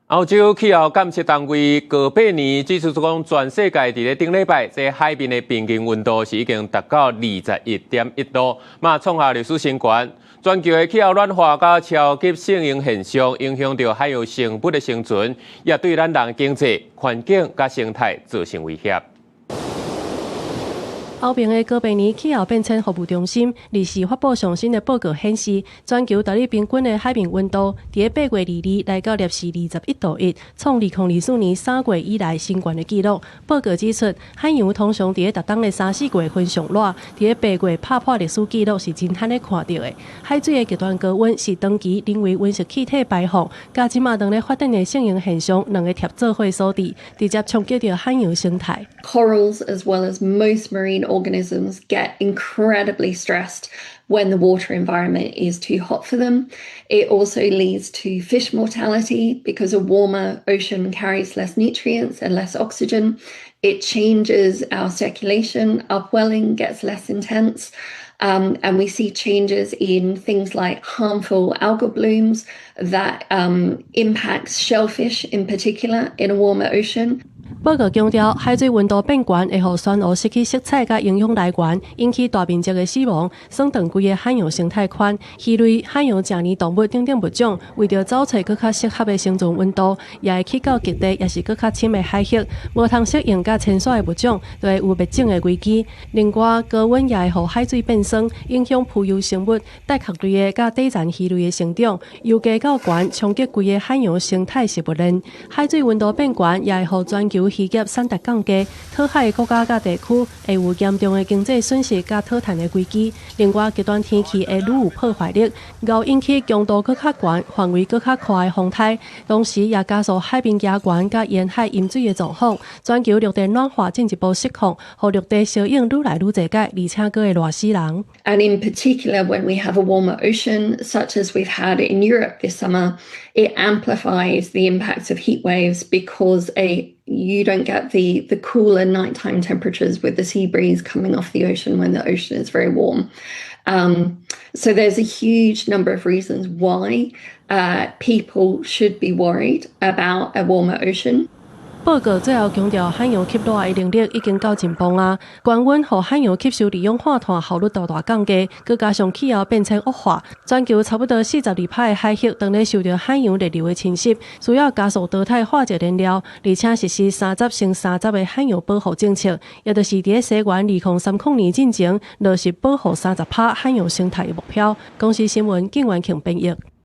歐洲氣候監測單位哥白尼指出講，全世界佇咧頂禮拜，這海面的平均溫度是已經達到21.1度，嘛創下歷史新高。全球的氣候暖化佮超級聖嬰現象，影響著海洋生物的生存，也對咱人經濟、環境佮生態造成威脅。歐盟的哥白尼氣候變遷服務中心二四發布上新的報告顯示，全球逐日平均的海面溫度，佇咧8月22來到攝氏21.1度，創2024年3月以來新懸的紀錄。報告指出，海洋通常佇咧逐冬的三四月份上熱，佇咧八月拍破歷史紀錄是真罕咧看著的。海水的極端高溫是長期人為溫室氣體排放，佮這馬當咧發展的聖嬰現象兩個疊做伙所致，直接衝擊著海洋生態。 Corals, as well as most marine organisms, get incredibly stressed when the water environment is too hot for them. It also leads to fish mortality because a warmer ocean carries less nutrients and less oxygen. It changes our circulation, upwelling gets less intense. And we see changes in things like harmful algal blooms that impacts shellfish in particular in a warmer ocean. 報告強調，海水溫度變懸會予珊瑚失去色彩佮營養來源，引起大面積的死亡，損斷規个海洋生態圈。魚類、海洋食饵動物等等物種，為著走揣閣較適合的生存溫度，也會去到極地，抑是閣較深的海域，無通適應佮遷徙的物種，就會有滅種的危機。另外，高溫也會予海水變酸，影響浮游生物、帶殼類的佮底層魚類的成長，由低到懸衝擊規个海洋生態食物鏈。海水溫度變懸，也會予全球漁業產值降低，討海的國家佮地區會有嚴重的經濟損失佮討趁的危機。另外，極端天氣會愈有破壞力，會引起強度閣較懸、範圍閣較闊的風颱，同時也加速海面加懸佮沿海淹水的狀況。全球陸地暖化進一步失控，予陸地燒湧愈來愈濟擺，而且閣會熱死人。 And in particular, when we have a warmer ocean, such as we've had in Europe this summer, it amplifies the impacts of heat waves because you don't get the cooler nighttime temperatures with the sea breeze coming off the ocean when the ocean is very warm. So there's a huge number of reasons why people should be worried about a warmer ocean. 報告最後強調，海洋吸熱的能力已經到盡峰啊！高溫予海洋吸收二氧化碳效率大大降低，閣加上氣候變遷惡化，全球差不多42%的海域當咧受著海洋熱流的侵襲，需要加速淘汰化石燃料，而且實施30乘30的海洋保護政策，也就是佇咧西元2030年進前落實保護30%海洋生態的目標。公視新聞，景元慶編譯。